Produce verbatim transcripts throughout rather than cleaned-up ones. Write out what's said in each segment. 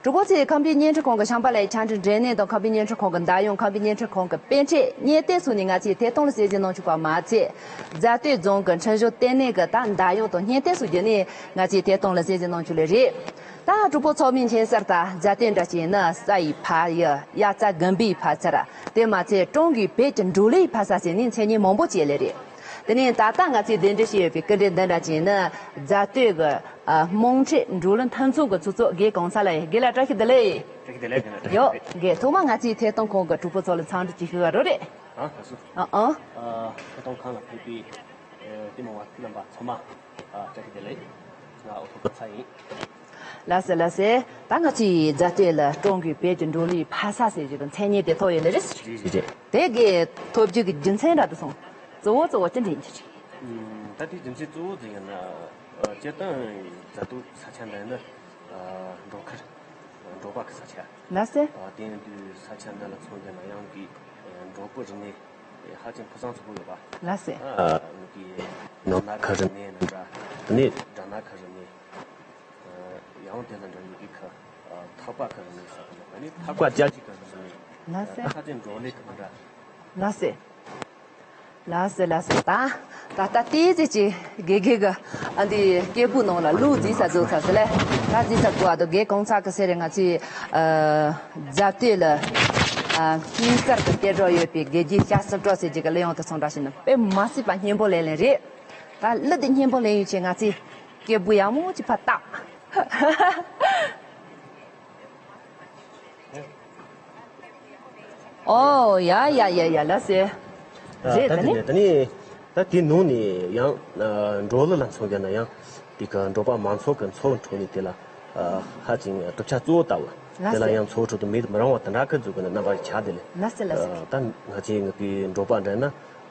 གྲོགས་པོ་ཚོས་ཁམས་པའི་བརྙན་འཕྲིན་ཁང་གི་ཤམ་པ་ལའི་ཆ་འཕྲིན་འབྲེལ་གནས་དང་ཁམས་པའི་བརྙན་འཕྲིན་ཁང་གི་མདའ་ཡང་ཁམས་པའི་བརྙན་འཕྲིན་ཁང་གི་པན་ཁྲེ་བརྙན་ལྟེབ་སོགས་ནས་ང་ཚོའི་ཐད་གཏོང་ལ་གསན་གཟིགས་གནང་བཅུག་པ་མ་ཚད། རྫ་སྟོད་རྫོང་གི་འཕྲིན་བཞུགས་ལྟེ་གནས་ཀྱི་ད་མདའ་ཡང་དང་བརྙན་ལྟེབ་སོགས་བརྒྱུད་ནས་ང་ཚོའི་ཐད་གཏོང་ལ་གསན་གཟིགས་གནང་བཅུག་ལེ་རེད། ད་གྲོགས་པོ་ཚང་མས་མཁྱེན་གསལ་ལྟར་རྫ་སྟོད་འདྲ་བྱས་ན་ས་ཡི་ཕ་ཡུལ། དབྱར་རྩྭ་དགུན་འབུའི་ཕ་ཚུལ། དེ་མ་ཚད་ཀྲུང་གོའི་བོད་ཀྱི་འབྲོག་གླུའི་ཕ་ས་ཟེར་ནས་མཚན་སྙན་མང་པོ་སྤྱད་ལེ་རེད། དེ་ནས་ད་ལྟ་ང་ཚོས་གདན་འདྲེན་བྱས་ཡོད་པའི་སྐུ་མགྲོན་འདི་འདྲ་བྱས་ན་རྫ་སྟོད་ཀྱི་ཨ། དམངས་ཁྲོད་འབྲོག་གླུ་མཐུན་ཚོགས་ཀྱི་ཚོགས་གཙོ་རྒན་གོང་ས་ལགས་ཡིན། རྒན་ལགས་བཀྲ་ཤིས་བདེ་ལེགས། བཀྲ་ཤིས་བདེ་ལེགས། རྒན་ལགས་བཀྲ་ཤིས་བདེ་ལེགས། ཡོད། རྒན་ཐོག་མར་ང་ཚོའི་ཐད་གཏོང་ཁང་གི་གྲོགས་པོ་ཚོ་ལ་འཚམས་འདྲི་ཅིག་ཞུ་བ་རོགས་རེད། ཨ་ལགས་སོ། ཨ་ཨ། ཨ་ཐད་གཏོང་ཁང་ལ་ཕེབས་པའི་ཨ་ལྟད་མོ་བ་ཕྲུག་རྣམ་པ་ཚང་མ་ཨ་བཀྲ་ཤིས་བདེ་ལེགས། ང་ཨོ་ཐོག་པ་ཚ་ཡིན། ལགས་སོ་ལགས་སོ། ད་ང་ཚོས་རྫ་སྟོད་ལ་ཀྲུང་གོའི་བོད་ཀྱི་འབྲོག་གླུའི་ཕ་ས་ཟེར་རྒྱུ་དང་མཚན་སྙན་དེ་ཐོབ་ཡོད་ལེ་རེད། རེད་རེད། དེ་གའི་ཐོབ་རྒྱུ་གི་རྒྱུ་མཚན་འདྲ་དུ་སོང་། གཙོ་བོ་གཙོ་བོ་ཅི་འདྲ་ཡིན་གྱི་རེད། ཨུམ། ད་དེའི་རྒྱུ་མཚན་གཙོ་བོ་དེ་ཡིན་ན། ཨ། སྤྱིར་བཏང་རྫ་སྟོད་ས་ཆ་འདི་ནི་ཨ་འབྲོག་མཁར། འབྲོག་པ་གི་ས་ཆ། ལགས་སོ། ཨ། དེ་ཡིན་དུས་ས་ཆ་འདི་ལ་མཚོན་རྒྱུ་ན་ཡང་གི་ཨ་འབྲོག་པའི་རིག་གནས་ཧ་ཅང་ཕུན་སུམ་ཚོགས་པོ་ཡོད་པ། ལགས་སོ། ཨ་གི་ནང་ན་ཁ་རིག་གནས་ནི་འདྲ། དེ་ནས་སྦྲ་ནག་ཁ་རིག་གནས། ཡང་དེ་ལ་འདྲ་ཡོད་ཀྱི་ཁ། ཐག་པ་ཁ་རིག་གནས་ཟེར་གི་འདུག་ཨ་ནི་ཐག་པ་རྒྱ་ཆེ་ཁ་རིག་གནས། ལགས་སོ། ད་ཁ་ཅན་འབྲོག་ལས་ཁ་འདྲ། ལགས་སོ། ལགས་སོ་ལགས་སོ། ད་ད་ལྟ་ཏོག་ཙམ་ཅིག་དགེ་རྒན་གྱི་ཨ་འདི་སྐད་སྦུག་ནང་ལ་གླུ་བརྫིས་ས་བཟོས་ཚར་ཟེར་ལེ། ད་བརྫིས་ས་གོ་ཨ་དོ་རྒན་གོང་ས་གི་སེ་རེ་ང་ཚོའི་ཨ་རྫ་སྟོད་ལ་ཨ་སྙན་གསར་གྱི་སྐད་སྒྲོག་ཡོད་པའི་དགེ་རྒྱས་ཤ་སི་ཏྲོ་ཟེར་གྱི་གི་གླུ་དབྱངས་དེ་ཚོ་འདྲ་ཞིག་ནི་དཔེ་མ་སྲིད་པ་སྙན་པོ་ལེན་ལེན་རེད། ད་གླུ་དེ་སྙན་པོ་ལེན་ཡོང་བྱས་ང་ཚོས་སྐད་སྦུག་ཡག་མོ་ཅིག་ཕར་བཏགས། ཨོ་ཡ་ཡ་ཡ་ཡ། ལགས་སེ། ཨ། རེད། ད་ད་དེ་ནི་ནས་ད་ནི་ད་དེའི་ནང་ནས་ཡང་ཨ་འབྲོག་གླུ་ལ་མཚོན་རྒྱུ་ན་ཡང་དེ་ག་འབྲོག་པ་མང་ཚོགས་ཀྱི་འཚོ་བའི་ཁྲོད་ནས་དེ་ལ་ཨ་ཧ་ཅང་གྲུབ་ཆ་གཙོ་བོ་ལྟ་བུ། ལགས་སེ། དེ་ལ་ཡང་འཚོ་བའི་ཁྲོད་དུ་མེད་དུ་མི་རུང་བ་དེ་འདྲ་གི་བཟོ་དགོས་ན་རྣམ་པ་ཆགས་དེ་ལས། ལགས་སེ་ལགས་སེ། ཨ་ད་ང་ཚོའི་ངེད་ཀྱི་འབྲོག་པ་འདྲ་ན།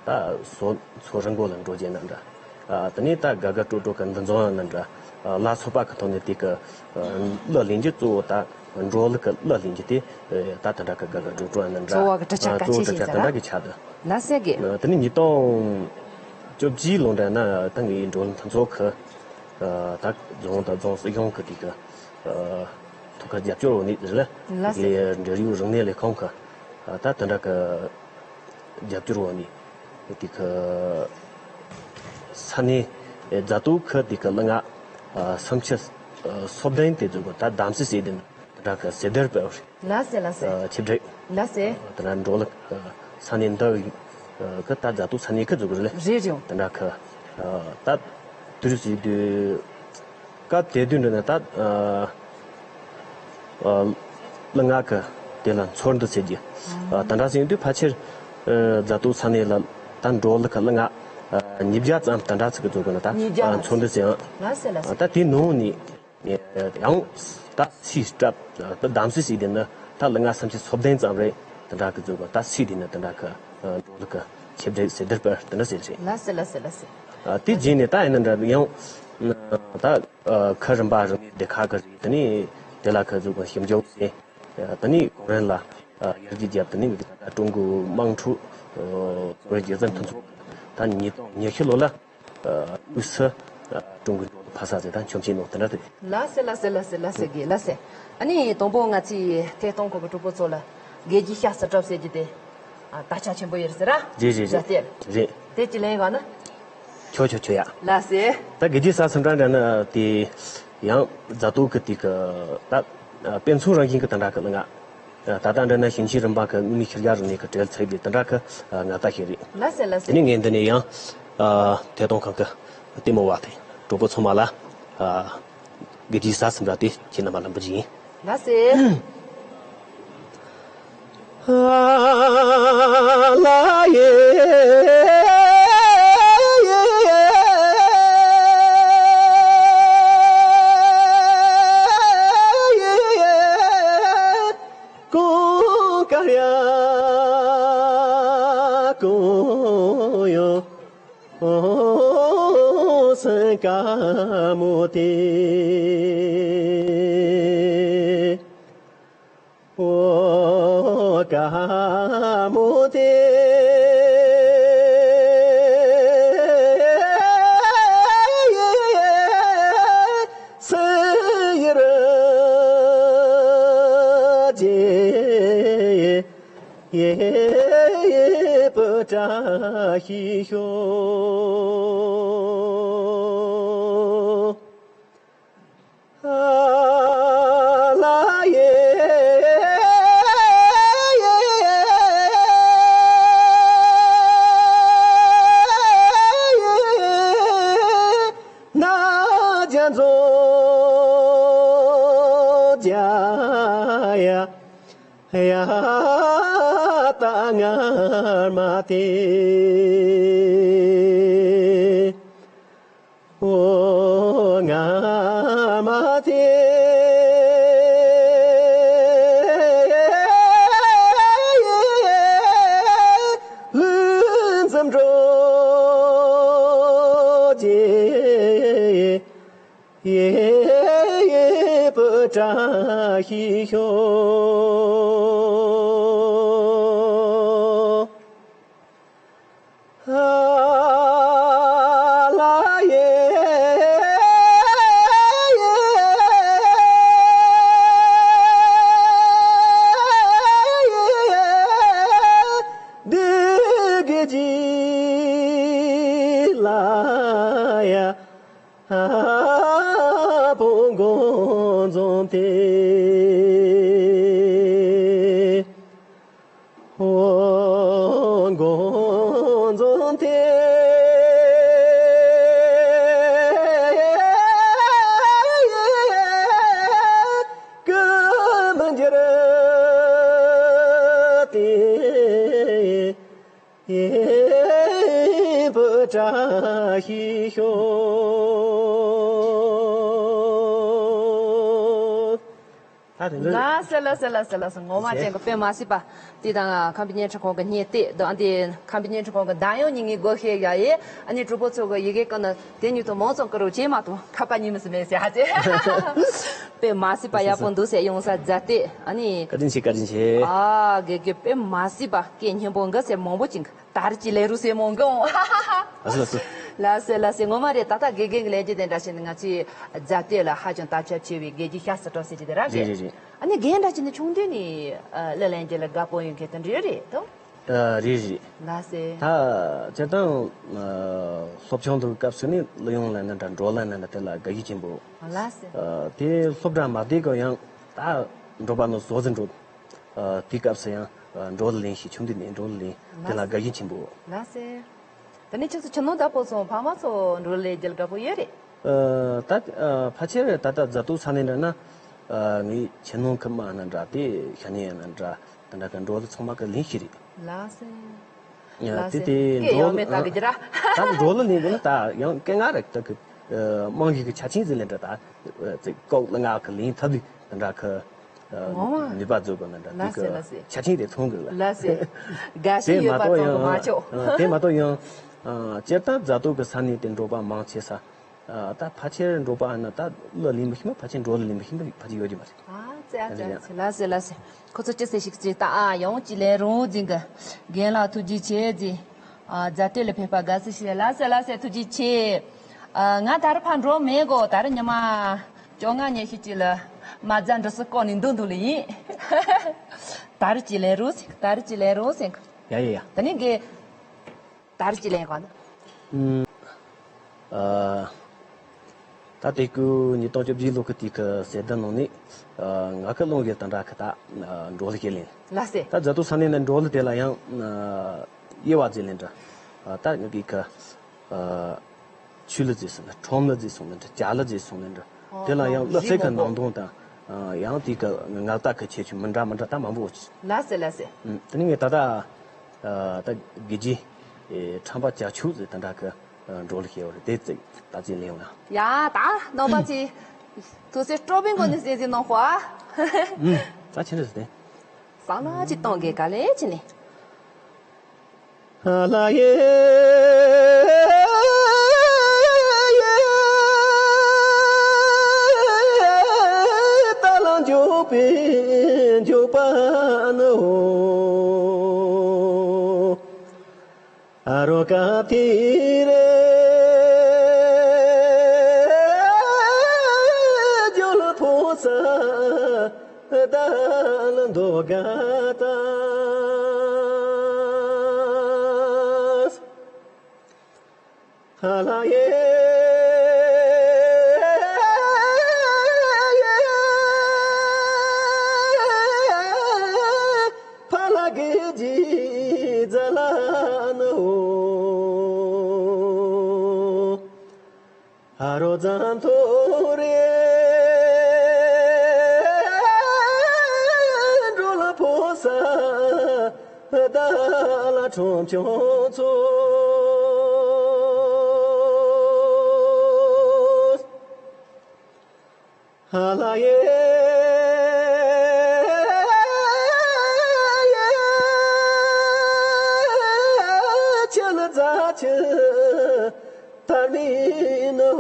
ད་སོ་མཚོ་རི་མགོ་ལ་འགྲོ་རྒྱུ་ན་འདྲ། ཨ་དེ་ནས་ད་དགའ་དགའ་སྤྲོ་སྤྲོ་གི་འདུ་འཛོམས་ཡང་ན་འདྲ། ཨ་ལ་ཚོགས་པ་གི་ཐོག་ནས་དེ་གི་ཨ་གླུ་ལེན་རྒྱུ་གཙོ་བོ་ད་འབྲོག་གླུ་གི་གླུ་ལེན་རྒྱུ་དེ་ཨ་ད་དེ་འདྲ་གི་དགའ་དགའ་སྤྲོ་སྤྲོ་ཡང་ན་འདྲ། གཙོ་བོ་གི་གྲུབ་ཆ་ཨ་གལ་ཆེ་གཙོ་བོ་ཞིག་གྲུབ་ཆ་ཡིན་ས་དེ་ར། འདྲ་གི་ཆགས་འདུག་ལགས་སེ་གི། ཨ་དེ་ནས་ཉིས་སྟོང་བཅོ་བརྒྱད་ལོ་འདྲ་ན་ད་ངའི་འབྲོག་གླུ་མཐུན་ཚོགས་གི་ཨ་ད་རྫོང་དང་རྫོང་སྲིད་གཞུང་གི་དེ་གི་ཨ་ཐུགས་ཁུར་རྒྱབ་སྐྱོར་འོག་ནས་རེད་ལ། ལགས་སེ། དེ་གི་འབྲེལ་ཡོད་རིག་གནས་ལས་ཁུངས་གི་ཨ་ད་དེ་འདྲ་གི་རྒྱབ་སྐྱོར་འོག་ནས་དེ་གི་ས་གནས་རྫ་སྟོད་ཁུལ་དེ་གི་གླུ་ངག་ཨ་སུམ་ཅུ་སོ་བདུན་དེ་ཚོ་གི་ད་གདམ་གསེས་བྱས་ཏེ་དེ་འདྲ་གི་གསེར་དར་སྤེལ་བ་རེད། ལགས་སེ་ལགས་སེ། ཨ་ཆིབས་བསྒྲགས། ལགས་སེ། དེ་འདྲ་འབྲོག་གླུ་ཨ་ས་གནས་འདི་གི་ད་རྫ་སྟོད་ས་གནས་ཁུལ་ཚོ་གི་རེད་ལ། རེད་རེད། དེ་འདྲ་གི་ཨ་ད་དུས་རབས་ཀྱི་དུས། སྐབས་དེ་དུས་འདྲ་ན་ད་ཨ་ཨ་གླུ་ངག་གི་དེ་ལ་ཚོར་འདུ་ཟེར་རྒྱུ། ཨ་དེ་འདྲ་ཟེར་དུས་ཕལ་ཆེར་ཨ་རྫ་སྟོད་ས་གནས་ལ་ད་འབྲོག་གླུ་གི་གླུ་ངག་ཨ་ཉིས་བརྒྱ་ཙམ་དེ་འདྲ་ཚིག་གི་བཟོ་དགོས་ན་ད་ཉིས་བརྒྱ་ཨ་ཚོར་འདུ་ཟེར་ཡང་། ལགས་སེ་ལགས་སེ། ཨ་ད་དེའི་ནང་ནས་ཡང་ད་ཚིག་སྐབས་ད་གདམ་གསེས་ཟེར་དེ་ནི་ད་གླུ་ངག་སུམ་ཅུ་སོ་བདུན་ཙམ་རེད། དེ་འདྲ་གི་བཟོ་དགོས་ད་ཚིག་དེ་ནི་དེ་འདྲ་གི་ཨ་འབྲོག་གླུ་གི་ཆིབས་བསྒྲགས་གསེར་དར་སྤེལ་དེ་འདྲ་ཟེར་རེད། ལགས་སེ་ལགས་སེ་ལགས་སེ། ཨ་དེ་རྗེས་ནས་ད་ཡིན་ན་འདྲ་ཡང་ད། ཨ་ཁུལ་རིམ་པ་རིམ་ནས་སྡེ་ཁག་གི་རེད། དེ་ནས་དེ་ལ་ཁུལ་འཛུགས་པ་ཞིབ་འཇུག་བྱས། ཨ་དེ་ནས་གོང་རིམ་ལ་ཨ་ཡར་རྒྱས་བརྒྱབ། དེ་ནས་ད་ལྟ་ཀྲུང་གོའི་དམངས་ཁྲོད་ཨ་གཙོ་བོ་སྒྱུ་རྩལ་མཐུན་ཚོགས་ད་ཉིས་སྟོང་ཉི་ཤུ་ལོ་ལ་ཨ་དངོས་སུ་ཨ་ཀྲུང་གོའི་འབྲོག་གླུ་ཕ་ས་ཟེར་ད་མཆོད་མཇལ་གནང་དེ་འདྲ་དེ་རེད། ལགས་སེ་ལགས་སེ་ལགས་སེ་ལགས་སེ་གི་ལགས་སེ། ཨ་ནི་དང་པོ་ང་ཚོའི་ཐད་གཏོང་ཁང་གི་གྲོགས་པོ་ཚོ་ལ་དགེ་རྒྱས་ཤ་སི་ཏྲོ་ཟེར་རྒྱུ་དེ་ཨ་དར་ཆ་ཆེན་པོ་ཡོད་རེད་ཟེར་ར། རེད་རེད་རེད། རེད། དེ་ཅི་ལེན་ག་ན། ཁྱོད་ཁྱོད་ཁྱོད་ཡ། ལགས་སེ། ད་དགེ་རྒྱས་ཤ་སི་ཏྲོ་འདྲ་ན་དེ་ཡང་རྫ་སྟོད་ཀྱི་དེ་གི་ད་དཔེ་མཚོན་རང་བཞིན་གྱི་དེ་འདྲ་གི་ལ་ང་ད་ལྟ་འདྲ་ན་ཞིང་ཆེན་རིམ་པ་གི་དངོས་གནས་ཤེས་བྱ་རིག་གནས་ཀྱི་གྲལ་ཚུད་པའི་དེ་འདྲ་གི་ང་ལྟ་ཞིག་རེད། ལགས་སེ་ལགས་སེ། དེ་ནས་ངས་འདི་ནས་ཡང་ཐད་གཏོང་ཁང་གི་ལྟད་མོ་བ་དེ་གྲོགས་པོ་ཚང་མ་ལ་དགེ་རྒྱས་ཤ་སི་ཏྲོ་དེ་ཁྱེད་རྣམ་པ་ལ་འབུལ་གྱི་ཡིན། ལགས་སེ། ཏེ། ཡེ་པུ་ཏྲ་ཤི་ཤོ། ཨ་ལ་ཡེ། ན་ཇ་ཛོ་ཇ་ཡ། ཡ་ཏ་ངར་མ་ཏེ། འོ་ངར་མ་ཏེ། ལུས་འཛུམ་འགྲོ་ཅེས། ཡེ་པུ་ཏྲ་ཤི་ཤོ། ཨ་ལ་ཡེ། འདི་གི་ཇི་ལ་ཡ། ཨ་བོ་མགོ་འཛོམས་ཏེ། ཨོ་མགོ་འཛོམས་ཏེ། སྐུ་མི་འགྱུར་ཏེ། ཡེ་པུ་ཏྲ་ཤི་ཤོ། ད་དེ་འདྲ། ལགས་སེ་ལགས་སེ་ལགས་སེ་ལགས་སེ། ངོ་མ་ཅན་གྱི་དཔེ་མ་སྲིད་པ། དེ་དང་ཁམས་པའི་བརྙན་འཕྲིན་ཁང་གི་བརྙན་དེ་དང་དེ་ཁམས་པའི་བརྙན་འཕྲིན་ཁང་གི་གདམ་ཡོང་ཉིན་ངའི་སྒོ་ཤེས་ཡ་ཡེ། ཨ་ནི་གྲོགས་པོ་ཚོ་གི་ཡི་གེ་ཀ་ན་དེ་ཉིད་དུ་མང་ཙམ་བཀུར་རོགས་བྱེད་མ་གཏོང་ཁ་པ་ཉིན་མི་སྲིད་མེད་ཟེར་ཧ་ཅེ། དཔེ་མ་སྲིད་པ་ཡག་པོ་འདུག་ཟེར་ཡོང་ས་མཛད་དེ་ཨ་ནི། བཀའ་དྲིན་ཆེ། བཀའ་དྲིན་ཆེ། ཨ་དགེ་རྒན་དཔེ་མ་སྲིད་པ་སྐད་སྙན་པོ་འགའ་ཟེར་མང་པོ་ཅིག་ད་རེས་ཀྱི་ལས་རུ་སེ་མོ་འགོ། ལགས་སོ་ལགས་སོ། ལགས་སེ་ལགས་སེ། ངོ་མ་རེད། ད་ལྟ་དགེ་རྒན་གྱི་ལས་བྱེད་དེ་འདྲ་བྱས་ནས་ང་ཚོའི་རྫ་སྟོད་ལ་ཧ་ཅང་དར་ཁྱབ་ཆེ་བའི་དགེ་རྒན་ཤ་ས་གྲོགས་སེ་ཅི་དེ་ར་རེད། རེད་རེད་རེད། ཨ་ནི་རྒན་འདྲ་བྱས་ནས་ཆུང་དུས་ནས་གླུ་ལེན་རྒྱུ་ལ་དགའ་པོ་ཡོད་མཁན་དེ་འདྲ་ཡོད་རེད་དོ། ཨ་རེད་རེད། ལགས་སེ། ད་སྤྱིར་བཏང་སློབ་ཆུང་དུ་སྐབས་སུ་ནི་གླུ་དབྱངས་ལེན་ན་འདྲ་འགྲོ་ལེན་ན་འདྲ་དེ་ལ་དགའ་ཞེན་ཆེན་པོ། ལགས་སེ། དེ་སློབ་གྲྭ་མ་བསྡད་གོང་ཡང་ད་འགྲོ་པ་ནི་བཟོ་ཟིན་འགྲོ། ཨ་དེའི་སྐབས་སུ་ཡང་ཨ་འགྲོ་ལ་ལེན་ཞིག་ཆུང་དུས་ནས་འགྲོ་ལ་ལེན་དེ་ལ་དགའ་ཞེན་ཆེན་པོ། ལགས་སེ། ད་ནི་ཁྱེད་ཚོ་ཁྱིམ་ནང་བདག་པོ་སོང་ཕ་མ་ཚོ་འགྲོ་ལ་ལེན་རྒྱུ་དགའ་པོ་ཡོད་རེད། ཨ་ད་ཨ་ཕལ་ཆེར་ད་ལྟ་རྫ་སྟོད་ས་གནས་འདྲ་ན་ཨ་ངའི་ཁྱིམ་ནང་གི་མ་ན་འདྲ་དེ་ཤ་ཉེ་ཡ་ན་འདྲ་ད་འདྲ་གི་འགྲོ་ལ་ཚང་མ་གི་ལེན་ཞིག་རེད། ལགས་སེ། ཡ་ལགས་དེ་སེ། དེ་སྐད་འགྲོ་ཡང་མེད་ལ་ད་གི་ཅི་ར། ད་འགྲོ་ལ་ལེན་དགོས་ན་ད་ཡང་སྐད་ངག་རེད་ད་གི་དམངས་ཀྱི་གི་ཆ་ཆེན་ཟིན་ལེན་འདྲ་ད་ཚིག་ཀོག་ལ་ངག་གི་ལེན་ཐབས་ལི་ད་འདྲ་གི་ངོ་མ། ནུས་པ་རྫོགས་དགོས་ན་འདྲ་ལགས་སེ་ལགས་སེ། ཆ་ཆེན་དེ་མཐོང་དགོས་ལ། ལགས་སེ། དགའ་དེ་ཞེན་ཡོད་མ་པ་གཏོགས་ཚོ་གི་མ་ཡང་ཆོག་ཨ་དེ་མ་གཏོགས་ཡང་ཨ་སྤྱིར་བཏང་རྫ་སྟོད་ཀྱི་ས་གནས་དེ་འགྲོ་པ་མང་ཆེ་ས་ཨ་ད་ཕལ་ཆེར་འགྲོ་པ་ཨ་ན་ད་གླུ་ལེན་མི་ཤེས་ན་ཕལ་ཆེར་འགྲོ་ལ་ལེན་མི་ཤེས་ན་ཕལ་ཆེར་ཡོད་ཀྱི་མ་རེད། ཨ་ཙེ་ཨ་ཙེ་ཨ་ཙེ། ལགས་སེ་ལགས་སེ། ཁོ་ཚོ་ཅི་ཟེར་ཞིག་ཅེས་ད་ཨ་ཡང་ཅི་ལེན་རུང་འཛིན་གི་རྒན་ལགས་ཐུགས་རྗེ་ཆེ་ཟེར། ཨ་རྫ་སྟོད་ལ་ཕེབས་པ་དགའ་བསུ་ཞུ། ལགས་སེ་ལགས་སེ་ཐུགས་རྗེ་ཆེ། ཨ་ང་ད་རུང་ཕར་འགྲོ་མེད་གོ་ད་རུང་ཉི་མ་བཅོ་ལྔ་ཉི་ཤུ་ཅིག་ལ་མ་རྫ་འབྲི་སུ་བསྐོར་ནས་འདུག་འདུག་ལ་ཡིན། ད་རུང་ཅི་ལེན་རུང་ཟེར་ད་རུང་ཅི་ལེན་རུང་ཟེར། ཡ་ཡ་ཡ། ད་ནི་དགེ། ད་རེས་ཀྱི་ལན་གང་ན། ཨ། ད་དེ་སྐུ་ཉིས་སྟོང་བཅོ་བརྒྱད་ལོ་གི་དུས་ཀྱི་གསེར་ལྡན་ནང་ནས་ཨ་ང་གི་སློང་གི་དང་འདྲ་གི་ད་ཨ་འགྲོ་ལ་ཁས་ལེན། ལགས་སེ། ད་རྫ་སྟོད་ས་གནས་ནས་འགྲོ་ལ་དེ་ལ་ཡང་ཨ་དབྱེ་བ་འབྱེད་ལེན་འདྲ། ཨ་ད་ང་གི་ཁ་ཨ་ཆོས་ལ་བརྩིས་སོང་ན་ཁྲོམ་ལ་བརྩིས་སོང་ན་འདྲ་བྱ་ལ་བརྩིས་སོང་ན་འདྲ། དེ་ལ་ཡང་གླུ་ཚིག་གི་ནང་དོན་དང་ཡང་དེ་གི་ངག་རྟགས་ཀྱི་ཁྱད་ཆོས་མི་འདྲ་མི་འདྲ་ད་མང་པོ་ཡོད། ལགས་སེ་ལགས་སེ། དེ་ནི་ངས་ད་ལྟ་ད་དགེ་རྒྱས་ཁྲམ་པ་བྱ་ཆུག་ཟེར་དེ་འདྲ་གི་འགྲོ་ལ་ཤེས་པ་རེད་དེ་ཚིག་ད་ཅི་ལེན་ཡོང་ན། ཡ་ད་རྣམ་པ་ཚོས་ཐུགས་སེམས་སྤྲོ་པོའི་སྒོ་ནས་གསན་གཟིགས་གནང་ཤོག་ཨ། ད་ཕྱི་འདྲ་ཟེར་ཏེ། བསམ་བློ་ཅིག་གཏོང་དགོས་ག་ལེ་ཅི་ནི། ལ་ཡེ་ད་ལ་འཇུག་པའི་འཇུག་པ་ནི་འོ། ཨ་རོ་ཀ་ཐི་རེ་ཇོ་ལ་ཕོ་ས། དལ་མདོ་དགའ་ད། ཧ་ལ་ཡེ། ཕ་ལ་གི་ཇི་ཛ་ལ་ནི་འོ། ཨ་རོ་ཛན་ཐོ་རེ། འགྲོ་ལ་ཕོ་ས་ད་ལ་ཁྲོམ་ཆུང་ཚོ། ཧ་ལ་ཡེ། ཆི་ལ་ཛ་ཆི་ཐར་མི་ནོ།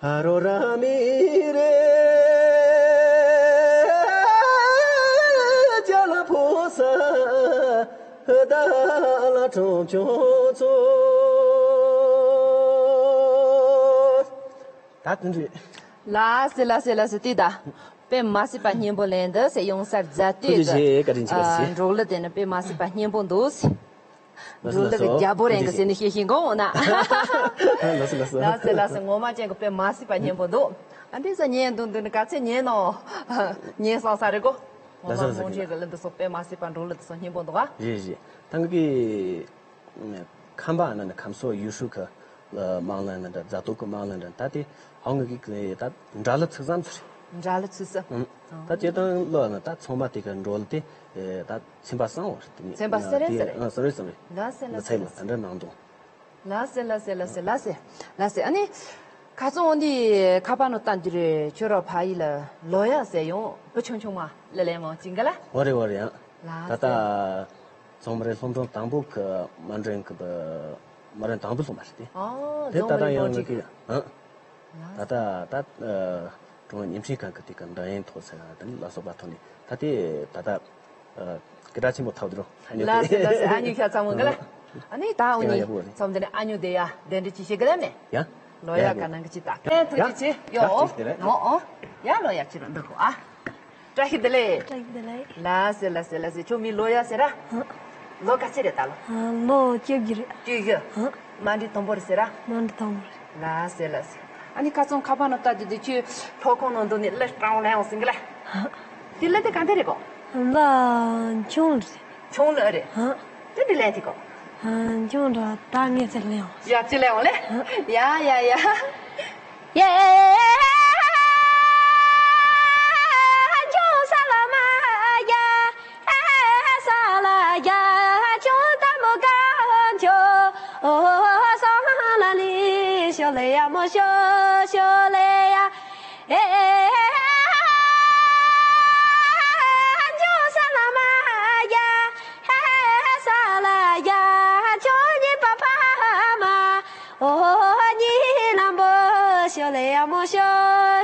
ཨ་རོ་ར་མི་རེ། ཅ་ལ་ཕོ་ས་ད་ལ་ཁྲོམ་ཆུང་ཚོ། ད་དེ་འདྲ། ལགས་སེ་ལགས་སེ་ལགས་སེ། དེ་ད་དཔེ་མ་སྲིད་པ་སྙན་པོ་ལན་འདི་ཟེར་ཡོང་སར་མཛད་ཐུགས་དེ་རྗེ་ཆེ། བཀའ་དྲིན་ཆེ། བཀའ་དྲིན་ཆེ། འབྲོག་གླུ་དེ་ནི་དཔེ་མ་སྲིད་པ་སྙན་པོ་འདུག་ཟེར། ལགས་སོ། འགྲོ་ལུགས་ཀྱི་རྒྱལ་པོ་རེད་གི་ཟེར་ནས་བཤད་ཤིང་གོ་འོ་ན། ལགས་སོ་ལགས་སོ། ལགས་སེ་ལགས་སེ། ངོ་མ་ཅན་གི་དཔེ་མ་སྲིད་པ་སྙན་པོ་འདུག་ཨ་འདྲས་སེ་ཉན་འདུག་འདི་ནི་ག་ཚད་ཉན་ནོ། ཉན་སོང་ས་རེད་གོ། ངོ་མ་ལགས་སོ་ལགས་སོ། རྨོངས་ཆེན་གི་གླུ་འདི་ཚོ་དཔེ་མ་སྲིད་པ་འགྲོ་ལུགས་འདི་ཚོ་སྙན་པོ་འདུག་ཨ། རེད་རེད། ད་ངེད་ཀྱི་ཁམས་པ་ཨ་ན་ནི་ཁམས་སོག་ཡུལ་ཤུལ་གི་དམངས་གླུ་ནི་འདྲ། རྫ་ཏོག་གི་དམངས་གླུ་འདྲ། ད་དེ་ཧང་ངེད་ཀྱི་ད་འདྲ་གླུ་ཚིག་ཙམ་ཚོ་རེད། འདྲ་གླུ་ཚིག་ཙམ། ཨང་། ད་སྤྱིར་བཏང་ལོ་ན་ད་ཚང་མ་དེ་ག་འགྲོ་ལ་དེ་ད་ཚན་པ་གསང་བ་རེད། དེ་ཚན་པ་གསང་རེད་ཟེར་རེད། ཨང་། གསང་རེད་གསང་རེད། ལགས་སེ་ལགས་སེ། ཚན་པ་ད་འདྲ་ནང་དུ། ལགས་སེ་ལགས་སེ་ལགས་སེ་ལགས་སེ་ལགས་སེ། ཨ་ནི་ཁ་སང་འོ་འདི་ཁ་པར་ནང་བལྟ་འདི་རེད། ཁྱོད་ར་ཕ་ཡུལ་ལ་ལོ་ཡག་ཟེར་ཡོང་བུ་ཆུང་ཆུང་མ་གླུ་ལེན་མང་ཅིག་ག་ལ། འོ་རེད་འོ་རེད། ཡང་ད་ལགས་ད་སེ། ཚོང་མི་རེ་སློབ་འབྲིང་དང་པོ་གི་མ་འགྲན་གི་མ་རན་དང་པོ་སློབ་མ་རེད་དེ། ཨོ། དེ་ད་ལྟ་ཡང་ངེད་ཀྱི་ཨ། ད་ལྟ་ད་ཀྲུང་དབྱང་བརྙན་འཕྲིན་ཁང་གི་དེ་ག་འདྲ་ཡན་ཐོག་ཟེར་ཡང་དེ་ནི་ལ་སོགས་པ་ཐོག་ནས་ད་དེ་ད་ལྟ་སྐད་གྲགས་ཆེན་པོ་ཐོབ་འདུག་ཨ་ཉོ་ལ་དེ་སེ་ལ་སེ། ཨ་ཉོ་ཤ་ཚ་མོ་ག་ལ། ཨ་ནི་ད་འུ་ཡང་ཡག་པོ་རེད། ཚོམ་དེ་ནི་ཨ་ཉོ་དེ་ཡ་དེ་འདྲ་ཅི་ཞིག་ག་ལ་མེད། ཡ། ལོ་ཡ་ཡ་ག་ནང་གི་ཅི་ད། ཐུགས་རྗེ་ཆེ་ཡོ། ཡ་ཅི་ཞིག་དེ་རེད། ཨོ་ཨོ། ཡ་ལོ་ཡ་ཅི་ར་འདུག་གོ་ཨ། བཀྲ་ཤིས་བདེ་ལེགས། བཀྲ་ཤིས་བདེ་ལེགས། ལགས་སེ་ལགས་སེ་ལགས་སེ། ཁྱོད་མི་ལོ་ཡ་ཟེར་ར། ཧ། ལོ་ག་ཚད་རེད་ད་ལོ། ཨ། ལོ་བཅུ་བཞི་རེད། བཅུ་བཞི། ཧ། མ་འདི་དང་པོ་རེད་ཟེར་ར། མ་འདི་དང་པོ་རེད། ལགས་སེ་ལགས་སེ། ཨ་ནི་ཁ་སང་ཁ་པར་ནང་ལྟ་དུས་དུས་ཁྱོད་ལྷོ་ཁོང་ནང་འདུག་ནས་གླུ་སྤྲང་བོ་ལེན་འོང་ཟིན་གི་ལ། ཧ། དེ་གླུ་དེ་ག་འདྲ་རེད་གོ། ལ་ཆུང་རེད། ཆུང་ལ་རེད། ཧ། དེ་འདྲ་ལེན་ཐིག་གོ། ཨ། ཆུང་དྲགས་ད་ངས་ཚེ་ལེན་འོང་། ཡ་ཅི་ལེན་འོང་ལེ། ཡ་ཡ་ཡ། ཡེ། ཅུང་ས་ལ་མ་ཡ། ས་ལ་ཡ། ཅུང་ད་མོ་ག་ཆོ། ཨོ་ས་ལ་ལི་ཤོ་ལེ་ཡ་མོ་ཤོ་ཤོ་ལེ་ཡ། ཨེ། ཅུང་ས་ལ་མ་ཡ། ཧེ་ཧེ་ཧེ་ས་ལ་ཡ། ཁྱོད་གཉིས་པ་ཕ་མ། ཨོ་གཉིས་ལམ་པོ་ཤོ་ལེ་ཡ་མོ་ཤོ་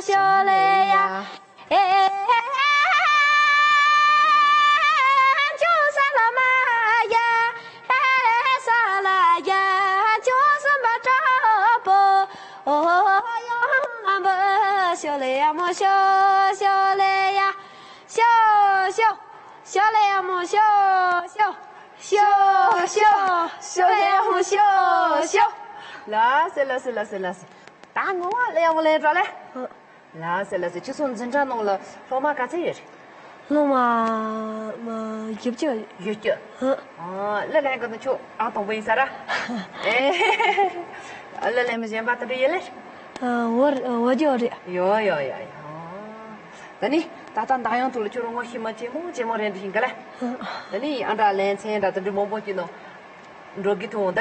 ཤོ་ལེ་ཡ། ཨེ་ཧེ་ཧེ་ཧེ། ཅུང་ས་ལ་མ་ཡ། ཧེ་ཧེ་ཧེ་ས་ལ་ཡ། ཁྱོད་གསུམ་པ་དྲག་པོ། ཨོ་ཡང་ལམ་པོ་ཤོ་ལེ་ཡ་མོ་ཤོ་ཤོ་ལེ་ཡ། ཤོ་ཤོ། ཤོ་ལེ་ཡ་མོ་ཤོ་ཤོ། ཤོ་ཤོ། ཤོ་ལེ་ཡ་མོ་ཤོ་ཤོ། ལགས་སེ་ལགས་སེ་ལགས་སེ་ལགས་སེ། ད་ངོ་མ་ལེ་ཡ་མོ་ལེ་འགྲོ་ལེ། ལགས་སེ་ལགས་སེ། ཁྱེད་ཚོ་འཛིན་གྲྭ་ནང་ལ་སློབ་མ་ག་ཚད་ཡོད་རེད། སློབ་མ་མ་བཞི་བཅུ་ཡོད། བཞི་བཅུ། ཧ། ཨ། གླུ་ལེན་གི་ནི་ཁྱོད་ཨང་དང་པོ་ཡིན་ས་ར། ཨེ། གླུ་ལེན་མི་གཞན་པ་དེ་འདྲ་ཡོད་ལེ། ཨ། འོ་རེད། འོ་རྒྱུ་རེད། ཡོ་ཡོ་ཡོ་ཡོ། ད་ནི་ད་ལྟ་འདང་ཡང་ཐུག་ལ་ཁྱོད་རང་ངོ་ཤེས་མ་ཇེ་མོ་ཇེ་མོ་རེད་འདི་ཤིང་ག་ལ། ད་ནི་ཨ་འདྲ་ལེན་ཚན་འདྲ་དེ་འདྲ་མང་པོ་སྐྱིད་ནོ། འགྲོ་གི་ཐུང་ད་ད།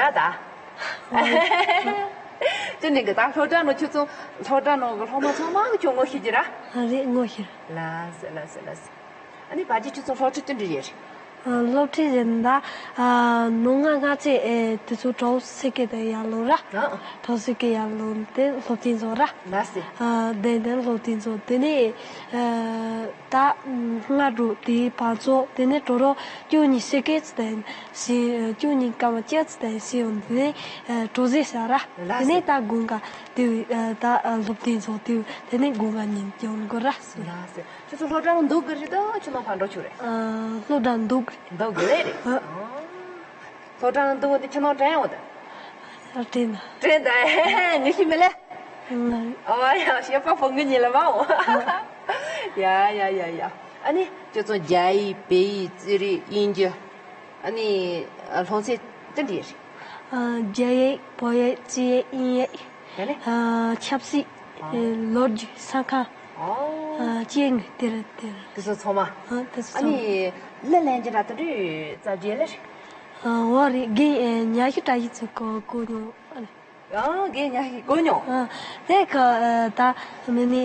དེ་ནི་གི་ད་སློབ་གྲྭ་ནང་ཁྱོད་ཚོ་སློབ་གྲྭ་ནང་གི་སློབ་མ་ཚང་མ་གི་ཁྱོད་ངོ་ཤེས་ཀྱི་ར། ཨ་རེད། ངོ་ཤེས། ལགས་སེ་ལགས་སེ་ལགས་སེ། ཨ་ནི་བ་ཇི་ཁྱོད་ཚོ་སློབ་ཁྲིད་དེ་འདྲ་ཡོད་རེད། སློབ་ཁྲིད་བྱེད་ན་ད་ནང་ང་ང་ཚོས་དེ་ཚོ་གྲོགས་སུ་སྐད་དེ་ཡར་ལོངས་ར། གྲོགས་སུ་སྐད་ཡར་ལོངས་ཏེ་སློབ་ཁྲིད་འཛོག་ར། ལགས་སེ། དེ་དེ་སློབ་ཁྲིད་འཛོག་དེ་ནས་ད་སྔ་དྲོ་དེའི་བར་ཚོ་དེ་ནས་གྲོགས་རོགས་ཅུང་གཉིས་སུ་སྐད་ཙི་དེ་ཞིག་ཅུང་གཉིས་སྐར་མ་བཅུ་ཙི་དེ་ཞིག་ཡོང་དེ་ནས་གྲོགས་ཟེར་ས་ར། ལགས་སེ། དེ་ནས་ད་དགུན་ཁ་དེ་ད་སློབ་ཁྲིད་འཛོག་དེ་དེ་ནས་དགུན་ཁ་ཉིན་སྐྱོང་དགོས་ར་སོ། ལགས་སེ། ཁྱོད་ཚོ་སློབ་གྲྭ་ལ་འདུག་གི་རེད་ད་ཁྱོད་ནང་ཕར་འགྲོ་ཆོག་རེད། སློབ་གྲྭ་འདུག་གི། འདུག་གི་རེད། ཨ། སློབ་གྲྭ་ལ་འདུག་འདི་ཁྱོད་ནང་དྲན་འོ་ད། དྲན་ད། དྲན་ད། ངས་ཤི་མི་ལེ། ཨ་ཡ་ཞེ་པ་ཕོ་ངི་ཉིད་ལ་མ་འོ། ཡ་ཡ་ཡ་ཡ། ཨ་ནི་ཁྱོད་ཚོ་རྒྱ་ཡིག་བལ་ཡིག་རྩིས་རིག་དབྱིན་ཇི། ཨ་ནི་སློབ་ཚན་དེ་འདྲ་རེད། རྒྱ་ཡིག་བོད་ཡིག་རྩིས་ཡིག་དབྱིན་ཡིག་ཡ་ནི། ཆབ་སྲིད། ཨ། ལོ་རྒྱུས་ས་ཁ། ཨོ། ཨ། སྐྱེ་དངོས་དེ་རེད་དེ་རེད། དེ་ཚོ་ཚང་མ། ཨ། དེ་ཚོ་ཨ་ཚང་མ། ནི་གླུ་ལེན་རྒྱུ་འདྲ་དེ་འདྲའི་རྩ་རྒྱུ་ལེ་རེད། ཨ། འོ་རེད། དགེ་ཉག་གི་བཀྲ་ཤིས་ཚོ་གོ་གོ་མྱོང་ཨ་རེད། ཨ། དགེ་ཉག་གི་གོ་མྱོང་། ཨ། དེ་ཁ་ད་མི་ནི་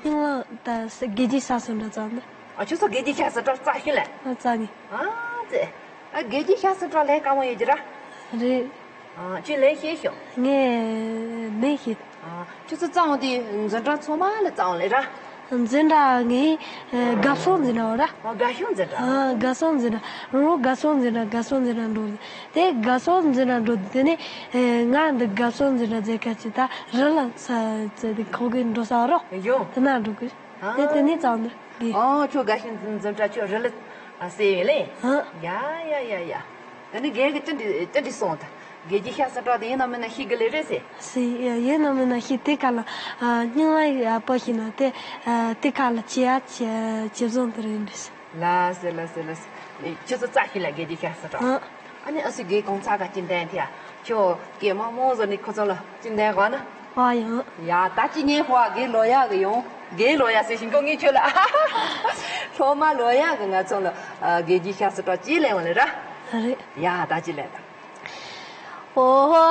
སྙིང་ལ་ད་དགེ་རྒྱས་ཤག་སུ་འདྲ་ཙམ་ནི། ཨ། ཁྱོད་ཚོ་དགེ་རྒྱས་ཤག་སུ་འདྲ་རྩ་ཤིན་ལེ། ཨ། རྩ་ནི། ཨ་ཙི། ཨ། དགེ་རྒྱས་ཤག་སུ་འདྲ་ལེན་དཀའ་མོ་ཡོད་ཀྱི་ར། རེད། ཨ། ཁྱོད་ལེན་ཤེས་ཤོག་ངས་ལེན་ཤེས། ཨ། ཁྱོད་ཚོ་རྩ་འོང་དེ་འཛིན་གྲྭ་ཚང་མ་ལ་རྩ་འོང་ལེ་ར། འཛིན་གྲྭ་ངས་ཨ་དགའ་ཤོས་འཛིན་གྲྭ་ར། ཨ། དགའ་ཤོས་འཛིན་གྲྭ། ཨ། དགའ་ཤོས་འཛིན་གྲྭ། རང་རང་དགའ་ཤོས་འཛིན་གྲྭ་དགའ་ཤོས་འཛིན་གྲྭ་འགྲོ། དེ་དགའ་ཤོས་འཛིན་གྲྭ་འགྲོ་དེ་ནས་ཨ་ང་འདི་དགའ་ཤོས་འཛིན་གྲྭ་མཇལ་ཁ་ཅིག་ད་རི་ལ་ས་ཚེ་དེ་ཁོ་གི་འགྲོ་ས་རོ། ཡོ། དེ་ན་འགྲོ་གི། ཨ། དེ་དེ་ནས་ཙམ་འདི་དགེ། ཨོ། ཁྱོད་དགའ་ཤོས་འཛིན་གྲྭ་ཁྱོད་རི་ལ་ཨ་སེ་ཡིན་ལེ། ཨ། ཡ་ཡ་ཡ་ཡ། དེ་ནི་དགེ་གི་ཅི་འདྲི་ཅི་འདྲི་སོང་ད། དགེ་རྒྱས་ཤག་སུ་འདྲ་དེ་ཡིན་ན་མིན་ན་ཤི་གི་ལེ་རེད་སེ། སེ་ཡ་ཡིན་ན་མིན་ན་ཤི་དེ་ཁ་ལ་ཨ་སྙིང་ལ་ཡ་པོ་ཤི་ན་དེ་ཨ་དེ་ཁ་ལ་ཅི་ཡ་ཅི་ཅི་བཟང་དུ་རེད་འདྲི་སེ། ལ་སེ་ལ་སེ་ལ་སེ། ཁྱོད་ཚོ་རྩ་ཤི་ལ་དགེ་རྒྱས་ཤག་སུ་འདྲ། ཨ། ཨ་ནི་ཨ་སི་དགེ་གོང་ཚ་ག་ཅི་འདྲ་ཡིན་དེ་ཡ། ཁྱོད་དགེ་མ་མོ་བཟོ་ནི་ཁོ་ཚོ་ལ་ཅི་འདྲ་གོ་ན། ཨ་ཡང་། ཡ་ད་ཅི་ཉན་ཧོ་ཨ་དགེ་ལོ་ཡག་གི་ཡོང་། དགེ་ལོ་ཡག་ཟེར་བཞིན་གོ་ངས་ཁྱོད་ལ། སློབ་མ་ལོ་ཡག་གི་ང་ཚོ་ལ་ཨ་དགེ་རྒྱས་ཤག་སུ་འདྲ་ཅི་ལེན་བ་ལེ་ར། རེད། ཡ་ད་ཅི་ལེན་ད། ཨོ།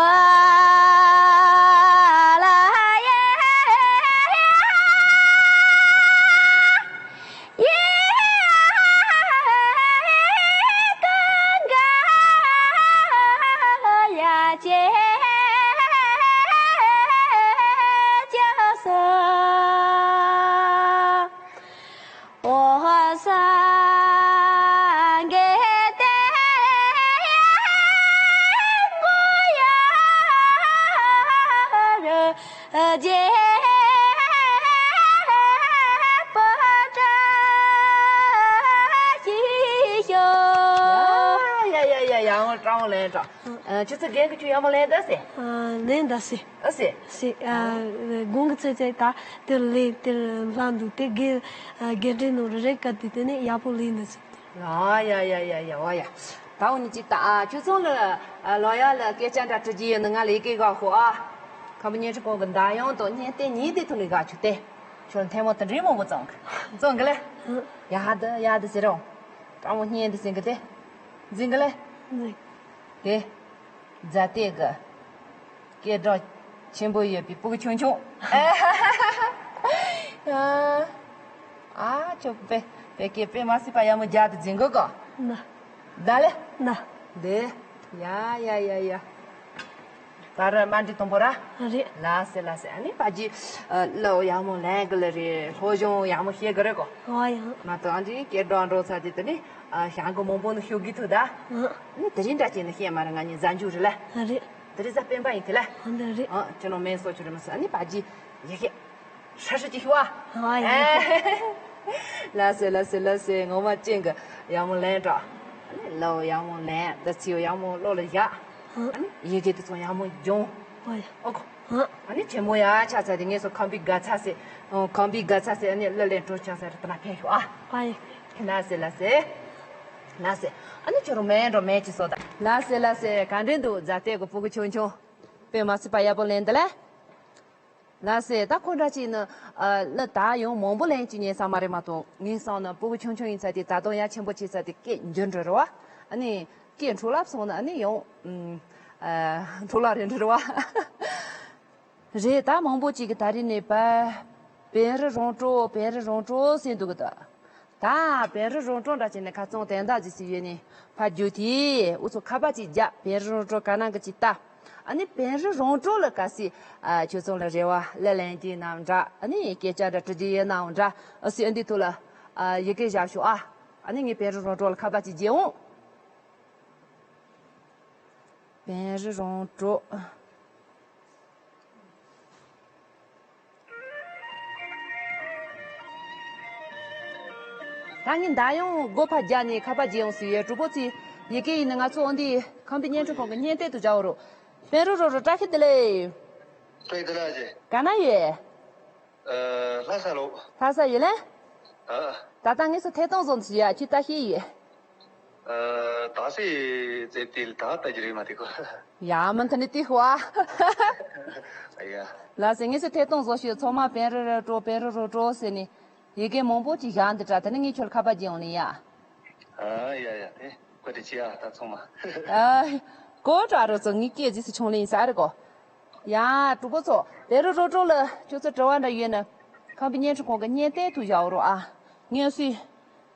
ཡ་ཡ་ཡ་ཡ་ཡ་ངོ་སྤྲང་བོ་ལེན་དྲ། ཨ། ཁྱོད་ཚོ་རྒན་གྱིས་ཁྱོད་ཡག་མོ་ལེན་ད་སེ། ཨ། ལེན་ད་སེ། ཨ་སེ། སེ། ཨ། དགུན་གྱི་ཚེ་ཚེ་ད་དེར་ལེན་དེར་ལྷ་འདུག་དེ་རྒན་རྒན་འདྲེ་ནོར་རེ་རེ་བཀའ་དེ་དེ་ནས་ཡག་པོ་ལེན་ད་སེ། ཨ་ཡ་ཡ་ཡ་ཡ་ཨོ་ཡ། ད་འོ་ནི་ཅིག་ད་ཨ་ཁྱོད་ཚོ་ལ་ཨ་ལོ་ཡག་ལ་སྐད་ཆ་འདྲ་དྲི་རྒྱུ་ཡོད་ན་ང་ལ་ཡི་གེ་ག་ཤོག་ཨ། ཁམ་བུ་ཉེ་ཁྲི་ཁོང་གི་མདའ་ཡང་དང་བརྙན་ལྟེ་ཉིད་དེ་ཐུག་ནས་ག་ཆུ་དེ། ཁྱོད་ལ་ཐལ་མོ་དེ་འདྲའི་མང་པོ་བཙོང་གི་བཙོང་གི་ལེ། ཡ་ཧ་དི་ཡ་དི་ཟེར་རོ། སྤྲང་མོ་བརྙན་དེ་ཟིན་གི་དེ། འཛིན་གི་ལེ། འཛིན། དེ། རྫ་སྟེགས་ཀྱི་སྐད་གྲགས་ཆེན་པོ་ཡོད་པའི་སྤུ་གུ་ཆུང་ཆུང་། ཨ། ཨ་ཅོ་པེ་པེ་ཀེ་པེ་མ་སི་པ་ཡ་མོ་རྒྱ་དུ་འཛིན་གོ་གོ། ན། ད་ལེ། ན། དེ། ཡ་ཡ་ཡ་ཡ། ད་ར་མ་འདྲི་དང་པོ་ར། རེད། ལ་སེ་ལ་སེ་ཨ་ནི་པ་ཇི། ལོ་ཡ་མོ་ལེན་གི་ལེ་རེད། སློབ་སྦྱོང་ཡ་མོ་ཤེས་གི་རེད་གོ། ཨ་ཡ། མ་གཏོགས་ཨ་འདྲི་སྐད་གྲགས་འགྲོ་ཚར་དེ་དེ་ནི། ཨ་ཞང་གི་མང་པོ་ནི་ཤོད་གི་ཐུག་ད། ཨ། ནི་དེ་རིང་འདྲ་ཅན་ནི་ཤེས་མ་རེད། ང་གཉིས་གཟའ་མཇུག་རེད་ལ། ཨ་རེད། དེ་རིང་གཟའ་སྤེན་པ་ཡིན་དེ་ལ། ཨ་འདི་རེད། ཨ་ཁྱོད་ནང་མེད་སོ་ཁྱོད་རེད་མ་སོ་ཨ་ནི་པ་ཇི། ཡེ་ཤེས། ཧྲ་ཧྲ་ཅིག་ཤི་བ། ཨ་ཡེ་ཤེས། ལ་སེ་ལ་སེ་ལ་སེ་ངོ་མ་ཅན་གི་ཡ་མོ་ལེན་དྲ། ཨ་ནི་ལོ་ཡ་མོ་ལེན་ད་ཚིའོ་ཡ་མོ་ལོ་ལ་བཞག་ཨ་ནི་ཡི་གེ་དེ་ཚོ་ཡ་མོ་སྦྱོང་། ཨ་ཡེ། ཨོ་ཁོ། ཨ་ནི་ཆེན་མོ་ཡ་ཆ་ཚ་དེ་ངས་སོ་ཁམ་པའི་དགའ་ཚ་སེ། ཁམ་པའི་དགའ་ཚ་སེ་ཨ་ནི་གླུ་ལེན་སྤྲོ་ཆ་སེ་ར་ད་ན་ཕན་ཤོག་ཨ། ཨ་ཡེ། ལ་སེ་ལ་སེ། ལ་སེ། ཨ་ནི་ཁྱོད་རང་མེད་འགྲོ་མེད་ཅི་སོ་ད། ལ་སེ་ལ་སེ་ག་འདྲེན་འདུག་རྫ་སྟེགས་གི་སྤུ་གུ་ཆུང་ཆུང་། དཔེ་མ་སྲིད་པ་ཡག་པོ་ལེན་འདི་ལ། ལ་སེ་ད་ཁོ་འདྲ་ཅིག་ནི། ཨ་ལ་ད་ཡང་མང་པོ་ལེན་ཅི་ཉན་ས་མ་རེད་མ་གཏོགས་ངས་བསམ་ན་སྤུ་གུ་ཆུང་ཆུང་ཡིན་ཚ་དེ་ད་དུང་ཡ་ཆེན་པོ་བྱས་ཚ་དེ་སྐད་འགྱུར་འགྲོ་རེད་བ། ཨ་ནི་སྐད་འཕྲོ་བརླག་སོང་ན་ཨ་ནི་ཡང་ཨ་འཕྲོ་བརླག་རེད་འགྲོ་རེད་བ། རེད་ད་མང་པོ་ཅིག་གི་ད་རེས་ནས་པ། བན་རི་རོང་བྲོ་བན་རི་རོང་བྲོ་ཟེར་འདུག་གི་ད། ད་བེན་རི་རོང་གྲོང་འདྲ་བྱས་ནས་ཁ་ཚང་དན་ད་ཅིག་སི་ཡོད་ནི་ཕ་རྒྱུ་དེ་འུ་ཚོ་ཁ་པ་ཅིག་རྒྱབ་བེན་རི་རོང་གྲོང་ག་ནང་གི་ཅིག་ལྟ། ཨ་ནི་བེན་རི་རོང་གྲོང་ལ་ག་སི་ཨ་ཁྱོད་ཚང་ལ་རེ་བ་ལ་ལན་གྱི་ནང་འདྲ། ཨ་ནི་སྐད་ཆ་འདྲ་དྲི་རྒྱུ་ཡོད་ནའང་འདྲ། ཨ་སི་ཨ་འདི་ཐུག་ལ་ཨ་ཡི་གེ་བཞག་ཤོག་ཨ། ཨ་ནི་ངས་བེན་རི་རོང་གྲོང་ལ་ཁ་པ་ཅིག་རྒྱབ་འོང་། བེན་རི་རོང་གྲོང་། ད་ངས་མདའ་ཡང་སྒོ་ཕར་རྒྱག་ནས་ཁ་པར་རྒྱག་ཡོང་ཟེར་ཡོད། གྲོགས་པོ་ཚོས་ཡི་གེ་ཡིན་ན་ང་ཚོ་འོ་འདི་ཁམས་པའི་བརྙན་འཕྲིན་ཁང་གི་བརྙན་སྟོན་དུ་བཞག་རོགས། བེན་རི་རོང་གྲོང་བཀྲ་ཤིས་བདེ་ལེགས། བཀྲ་ཤིས་བདེ་ལེགས་ཨ་ཅེ། ག་ན་ཡོད། ཨ། ལྷ་ས་ལོ། ལྷ་ས་ཡོད་ལེ། ཨ། ད་ལྟ་ངས་སུ་ཐད་གཏོང་བཟོ་འདུག་ཡ་ཁྱི་ལྟ་ཤེས་ཡོད། ཨ། ད་སེ་ཙེ་ཏིལ་ད་ལྟ་གི་རེད་མ་དེ་གོ། ཡ་མི་མཐུན་ནི་ཏི་ཧུ་ཨ། ཡ། ལ་སེ་ངས་སུ་ཐད་གཏོང་བཟོ་ཤོད་ཚང་མ་བེན་རི་རོང་གྲོང་བེན་རི་རོང་གྲོང་ཟེར་ནས་ཡི་གེ་མང་པོ་ཅིག་བཞག་འདི་དྲ་དེ་ནི་ངས་ཁྱོད་ཁ་པར་རྒྱག་ཡོང་ནི་ཡ། ཨ་ཡ་ཡ་དེ་བཀའ་དྲིན་ཆེ་ཨ་ད་ཚང་མ། ཨ། གོ་དྲ་རོ་ཚོ་ངའི་སྐད་ཟིག་སུ་ཆུང་ལེ་ཡིན་ས་རེད་གོ། ཡ། གྲོགས་པོ་ཚོ། བེན་རི་རོང་གྲོང་ལ་ཁྱོད་ཚོ་དྲི་བ་འདྲ་ཡོད་ན། ཁམས་པའི་བརྙན་འཕྲིན་ཁང་གི་བརྙན་སྟོན་དུ་བཞག་རོགས་ཨ། ངས་སུས།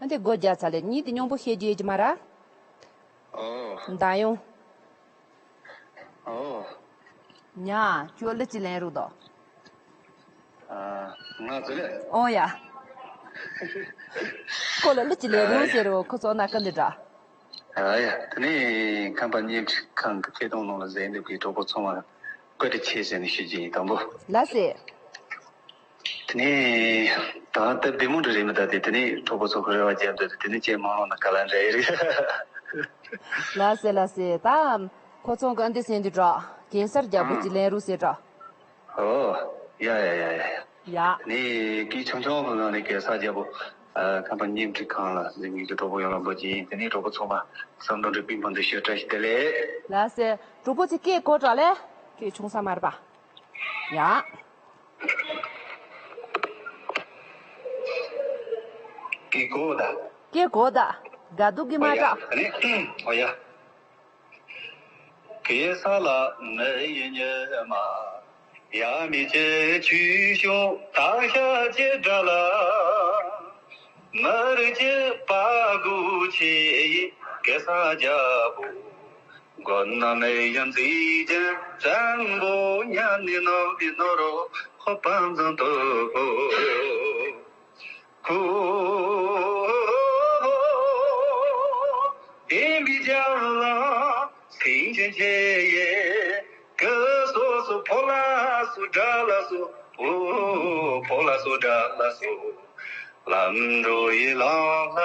ཨ་འདི་སྒོ་རྒྱག་ཚར་ལེ་གཉིས་དེ་སྙོམས་པོ་ཤེས་རྒྱུ་ཡོད་ཀྱི་མ་ར། ཨོ། མདའ་ཡོང་། ཨོ། ཉ། ཁྱོད་ལི་ཅི་ལེན་རུ་དོ། ཨ། ང་ཚོ་ལེ། ཨོ་ཡ། ཁོ་ལ་ལི་ཅི་ལེན་རུ་ཟེར་རོ་ཁོ་ཚོ་ན་ཀི་འདི་འདྲ། ཨ་ཡ། དེ་ནས་ཁམས་པ་བརྙན་འཕྲིན་ཁང་གི་ཐད་གཏོང་ནང་ལ་གཟིགས་འདུག་གི་གྲོགས་པོ་ཚང་མ་བཀའ་དྲིན་ཆེ་ཟེར་ནས་ཞུ་རྒྱུ་ཡིན་དང་པོ། ལགས་སེ། དེ་ནས་ད་ལྟ་བདེ་མོ་འདྲ་རེད་མི་ད་དེ་དེ་ནས་གྲོགས་པོ་ཚོ་གི་རེ་བ་བརྒྱབ་འདོད་དེ་དེ་ནས་ཅེས་མ་འོང་ན་ག་ལ་འདྲ་ཡི་རེད། ལགས་སེ་ལགས་སེ་ད་ཁོ་ཚོང་གི་འདི་སེང་འདི་འདྲ་གེ་སར་རྒྱལ་པོ་ཅི་ལེན་རུ་ཟེར་འདྲ། ཨོ། ཡ་ཡ་ཡ་ཡ་ཡ། ཡ། ནི་སྐད་ཆུང་ཆུང་གི་ངང་ནས་གེ་སར་རྒྱལ་པོ། ཨ། ཁམས་པ་བརྙན་འཕྲིན་ཁང་ལ་གཟིགས་མཁན་གྱི་གྲོགས་པོ་ཡོངས་ལ་འབོད་ཀྱིན་དེ་ནས་གྲོགས་པོ་ཚང་མ་བསམ་དོན་འགྲུབ་པའི་སྨོན་འདུན་ཞུ། བཀྲ་ཤིས་བདེ་ལེགས། ལགས་སེ། གྲོགས་པོ་ཚོས་སྐད་གོ་དྲག་ལེ། སྐད་ཆུང་ས་མ་རེད་པ། ཡ། སྐད་གོ་ད། སྐད་གོ་ད། དགའ་སྡུག་གི་མ་ཨོ་ཡ། དྲག་ཨ་ནི། ཨོ་ཡ། གེ་སར་ལ་མི་ཡི་ཉི་མ། ཡ་མི་ཅི་ཆུ་ཤོང་ད་ཤ་ཅི་འདྲ་ལ། མི་རིགས་ཀྱི་པ་གུ་ཆེ་ཡི་གེ་སར་རྒྱལ་པོ། མགོ་ན་མེ་ཡང་མཛེས་ཀྱི་བཙན་པོ་ཉམས་ནི་ནོར་བུའི་ནོར་ཧོ་པང་ཙང་དུ་ཧོ། ཁུ་ཨེ་མི་ཇ་ལ་སིང་ཆེན་ཆེ་ཡེ་ཀི་སོ་སོ་ཕོ་ལ་སོ་དགྲ་ལ་སོ་ཨོ་ཕོ་ལ་སོ་དགྲ་ལ་སོ་ལམ་འགྲོ་ཡི་ལང་ལ་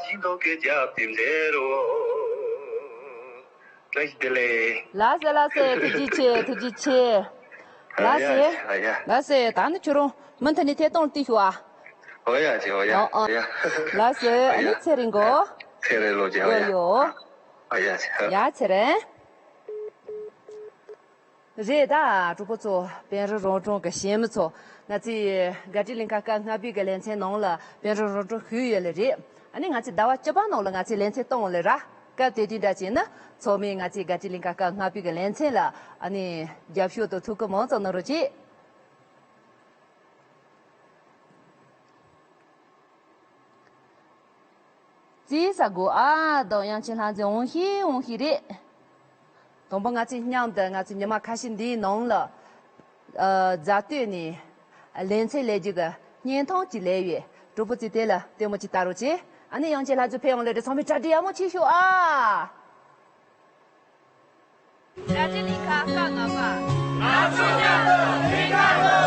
ཤིང་ཏོག་གི་རྒྱབ་ཏེ་མཛེས་རོ། བཀྲ་ཤིས་བདེ་ལེགས། ལགས་སེ་ལགས་སེ་ཐུགས་རྗེ་ཆེ་ཐུགས་རྗེ་ཆེ། ལགས་སེ། ཨ་ཡ། ལགས་སེ་ད་ནི་ཁྱོད་རང་མུ་མཐུད་ནས་ཐད་གཏོང་ལྟོས་ཤོག་ཨ། ཨོ་ཡ་ཅེ་ཨོ་ཡ། ཨོ་ཨོ། ཨོ་ཡ། ལགས་སེ་ཨ་ནི་ཚེ་རིང་གོ། ཚེ་རིང་ལོ་ཅེ་ཨོ་ཡ། ཡོ། ཨོ་ཡ་ཅེ། ཡ་ཚེ་རིང་། རེད་ད། གྲོགས་པོ་ཚོ་བན་རི་རོང་གྲོང་གི་གཞིས་མི་ཚོ། ང་ཚོའི་དགའ་སྤྲོའི་གླིང་ག་སྐབས་ལྔ་པའི་གི་ལེ་ཚན་ནང་ལ་བན་རི་རོང་གྲོང་ཞུས་ཡོད་ལེ་རེད། ཨ་ནི་ང་ཚོས་ཟླ་བ་བཅུ་པ་ནང་ལ་ང་ཚོས་ལེ་ཚན་གཏོང་ལེ་ར། སྐབས་དེ་དུས་འདྲ་བྱས་ན་ཚང་མས་ང་ཚོའི་དགའ་སྤྲོའི་གླིང་ག་སྐབས་ལྔ་པའི་གི་ལེ་ཚན་ལ་ཨ་ནི་རྒྱབ་སྐྱོར་དང་ཐུགས་ཁུར་མང་ཙམ་གནང་རོགས་གྱིས། རྩིས་ས་དགོས་ཨ་དང་དབྱངས་ཅན་ལྷ་མཛེས་འོང་ཤེས་འོང་ཤེས་རེད། དང་པོ་ང་ཚོས་མཉམ་དུ་ང་ཚོའི་ཉི་མ་ཁ་ཤས་འདིའི་ནང་ལ། ཨ། རྫ་སྟོད་ནས་ལེ་ཚན་ལས་རྒྱུ་གི་བརྙན་ཐུང་ཅིག་ལས་ཡོད། གྲོགས་པོ་ཚོས་དེ་ལ་ལྟད་མོ་ཅིག་ལྟ་རོགས་གྱིས། ཨ་ནི་དབྱངས་ཅན་ལྷ་མཛེས་ཕེབས་ཡོང་ལེ་རེད། ཚང་མས་གྲ་སྒྲིག་ཡག་མོ་བྱེད་ཤོག་ཨ། དགའ་སྤྲོའི་གླིང་ག་སྐབས་ལྔ་པ། ང་ཚོ་མཉམ་དུ་གླིང་ག་ལོ།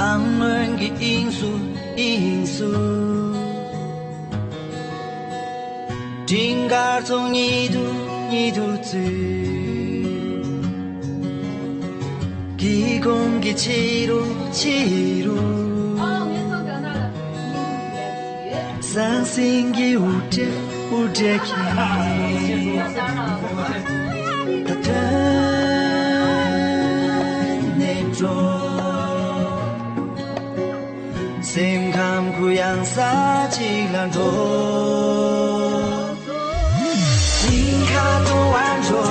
ཨ་སྔོན་གྱི་དབྱིངས་སུ་དབྱིངས་སུ། སྤྲིན་དཀར་ཚོགས་ཉིད་དུ་ཉིད་དུ་བཙུད། སྒེའུ་ཁུང་གི་ཕྱི་རུ་ཕྱི་རུ། ཟང་ཟིང་གི་འུར་སྒྲ་འུར་སྒྲ་གིས། ད་ཐོན་ནས་འགྲོ། ས་གཅིག་ལ་འགྲོ། གླིང་ཁ་གཏོང་བར་འགྲོ།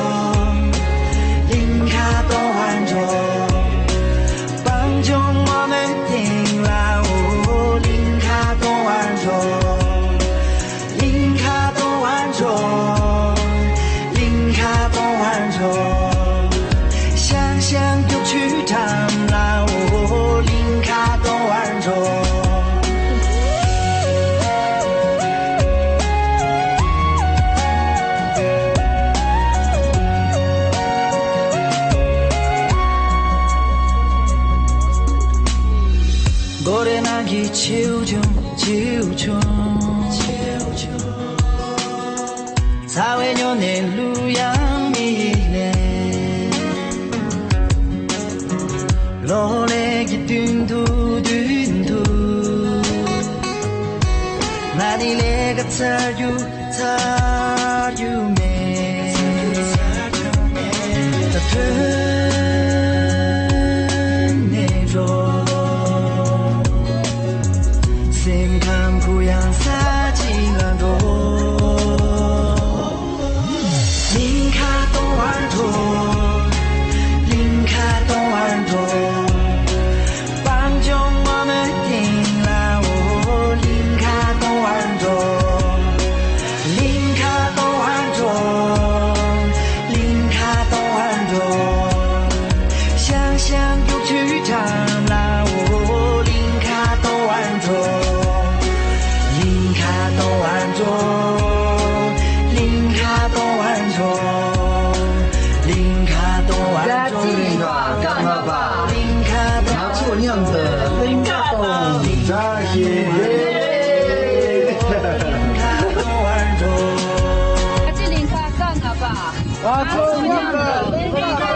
གླིང་ཁ་གཏོང་བར་འགྲོ། སྤང་ལྗོངས་ངོ་མའི་སྟེང་ལ་འོ། གླིང་ཁ་གཏོང་བར་འགྲོ། གླིང་ཁ་གཏོང་བར་འགྲོ། གླིང་ཁ་གཏོང་བར་འགྲོ། ཤང་ཤང་རྒྱུག་ཆུའི་འགྲམ་ལ་འོ། གླིང་ཁ་གཏོང་བར་འགྲོ། སྒོ་རའི་ནང་གི་བྱིའུ་ཆུང་བྱིའུ་ཆུང་། ཚ་བའི་ཉོ་ནས་གླུ་དབྱངས་མི་ལེན། གློག་ཀླད་ཀྱི་མདུན་དུ་མདུན་དུ། ང་ནི་ལས་ཀ་ཚར་རྒྱུ་ཚར་རྒྱུ་མེད། ད་ཐོན་ནས་འགྲོ། སེམས་ཁམས་གུ་ཡངས་ས་གཅིག་ལ་འགྲོ། གླིང་ཁ་གཏོང་བར་འགྲོ། གླིང་ཁ་གཏོང་བར་འགྲོ། སྤང་ལྗོངས་ངོ་མའི་སྟེང་ལ་འོ། གླིང་ཁ་གཏོང་བར་འགྲོ། གླིང་ཁ་གཏོང་བར་འགྲོ། གླིང་ཁ་གཏོང་བར་འགྲོ། ཤང་ཤང་རྒྱུག་ཆུའི་འགྲམ་ལ་འོ། གླིང་ཁ་གཏོང་བར་འགྲོ། གླིང་ཁ་གཏོང་བར་འགྲོ། གླིང་ཁ་གཏོང་བར་འགྲོ། གླིང་ཁ་གཏོང་བར་འགྲོ། གླིང་ཁ་གཏོང་བར་འགྲོ། གླིང་ཁ་གཏོང་བར་འགྲོ། ང་ཚོ་མཉམ་དུ་གླིང་ཁ་གཏོང་བར་འགྲོ། བཀྲ་ཤིས་བདེ་ལེགས། གླིང་ཁ་གཏོང་བར་འགྲོ། ང་ཚོ་མཉམ་དུ་གླིང་ཁ་